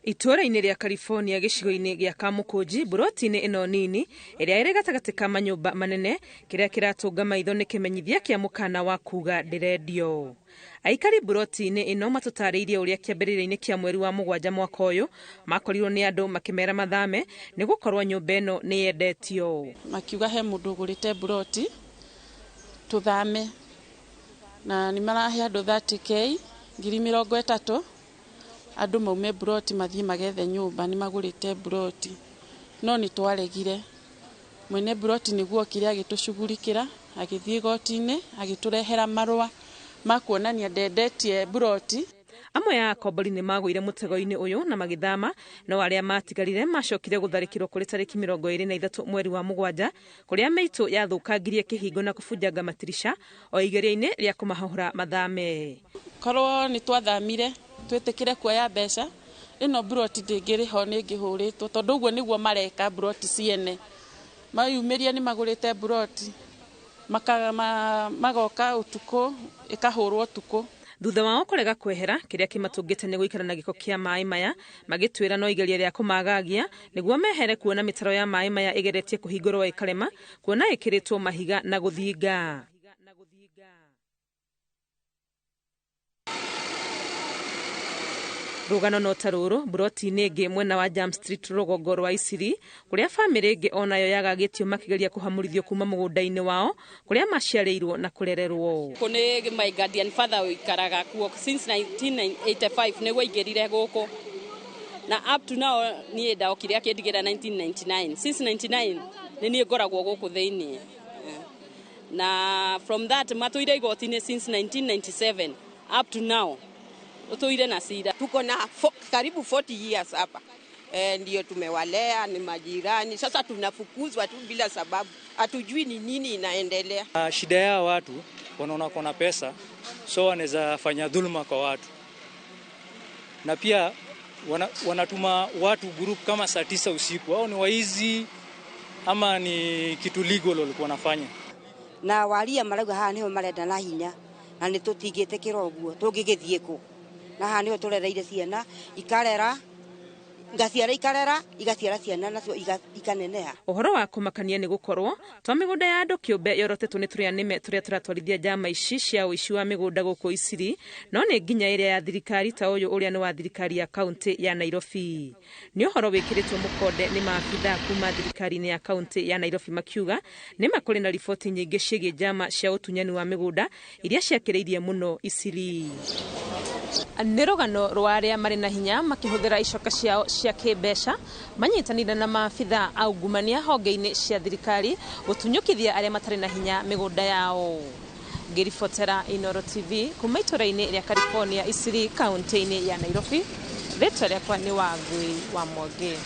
Itũũra-inĩ rĩa California gĩcigo-inĩ gĩa Kamũkũnji mburoti-inĩ ĩno nini ĩrĩa ĩrĩ gatagatĩ ka manyũmba manene kĩrĩa kĩratũnga maitho nĩ kĩmenyithia kĩa mũkana wa kuga ndĩrendio. Aikari mburoti-inĩ ĩno matũtarĩirie ũrĩa kĩambĩrĩria-inĩ kĩa mweri wa 7 mwaka ũyũ makorirwo nĩ andũ makĩmera mathame nĩ gũkorwo nyũmba ĩno nĩ yendetio. Makiuga he mũndũ ũgũrĩte mburoti tũthame na nĩ marahe andũ 30k 30,000 andũ maume mburoti mathiĩ magethe nyũmba nĩ magũrĩte mburoti no nĩ twaregire. Mwene mburoti nĩguo okire agĩtũcugurikĩra agĩthiĩ igoti-inĩ agĩtũrehera marũa ma kuonania ndendetie mburoti. Amwe a akombori nĩ magũire mũtego-inĩ ũyũ na magĩthama no arĩa matigarire macokire gũtharĩkĩrwo kũrĩ tarĩki 23 mweri wa 7 kũrĩa mĩitũ yathũkangirie kĩhingo na kũbunjanga matirisha o igeria-inĩ rĩa kũmahũra mathame. Korwo nĩ twathamire twĩtĩkĩre kuoya mbeca ĩno mburoti ndĩngĩrĩho nĩ ĩngĩhũrĩtwo tondũ ũguo nĩguo mareka mburoti ciene. Mayumĩria nĩ magũrĩte mburoti magoka ũtukũ ĩkahũrwo ũtukũ. Thutha wao kũrega kwehera kĩrĩa kĩmatũngĩte nĩ gũikara na gĩko kĩa maĩ maya magĩtwĩra no igeria rĩa kũmagagia nĩguo mehere kuona mĩtaro ya maĩ maya ĩgeretie kũhingũrwo ĩkarema kuona ĩkĩrĩtwo mahiga na gũthinga. Rũgano no ta rũrũ mburoti-inĩ ĩngĩ mwena wa Jam Street rũgongo rwa Isiri kũrĩa bamĩrĩ ĩngĩ onayo yagagĩtio makĩgeria kũhamũrithio kuma mũgũnda-inĩ wao kũrĩa maciarĩirwo na kũrererwo. Gũkũ nĩ my guardian father ũikaraga kuo since 1985 nĩguo aingĩrire gũkũ na up to now niĩ ndaokire akĩndigĩra 1999 since 99 nĩ niĩ ngoragwo gũkũ thĩiniĩ na from that matũire igoti-inĩ since 1997 up to now utuire na sida. Tuko na karibu 40 years hapa. Ndio tumewalea, ni majirani. Sasa tunafukuzwa tu bila sababu. Hatujui ni nini inaendelea. Shida ya watu wanaona kuna pesa, so wanaweza fanya dhuluma kwa watu. Na pia wanatuma watu group kama saa 9 usiku. Hao ni waizi ama ni kitu legal walikuwa wanafanya. Na waria marauga haha niho marenda na hinya na nĩ tũtingĩtĩkĩra ũguo tũngĩgĩthiĩ kũ. Na haha nĩho tũrereire ciana ikarera ngaciara ikarera igaciara ciana nacio ikaneneha. Ũhoro wa kũmakania nĩ gũkorwo to mĩgũnda ya andũ kĩũmbe yorotetwo nĩ tũrĩa nĩme tũrĩa tũratwarithia njama ici cia ũici wa mĩgũnda gũkũ Isiri no nĩ nginya ĩrĩa ya thirikari ta ũyũ ũrĩa nĩ wa thirikari ya kaunti ya Nairobi. Nĩ ũhoro wĩkĩrĩtwo mũkonde nĩ maabithaa kuma thirikari-inĩ ya kaunti ya Nairobi makiuga nĩ makũrĩ na riboti nyingĩ ciĩgiĩ njama cia ũtunyani wa mĩgũnda iria ciakĩrĩirie mũno Isiri. Nĩ rũgano rwa arĩa marĩ na hinya makĩhũthĩra icoka ciao cia kĩmbeca manyitanĩire na maabithaa a ungumania honge-inĩ cia thirikari gũtunyũkithia arĩa matarĩ na hinya mĩgũnda yao. Ngĩribotera Inooro TV kuma itũũra-inĩ rĩa California Isiri kaunti-inĩ ya Nairobi, rĩtwa rĩakwa nĩ Wangui wa Mwangi.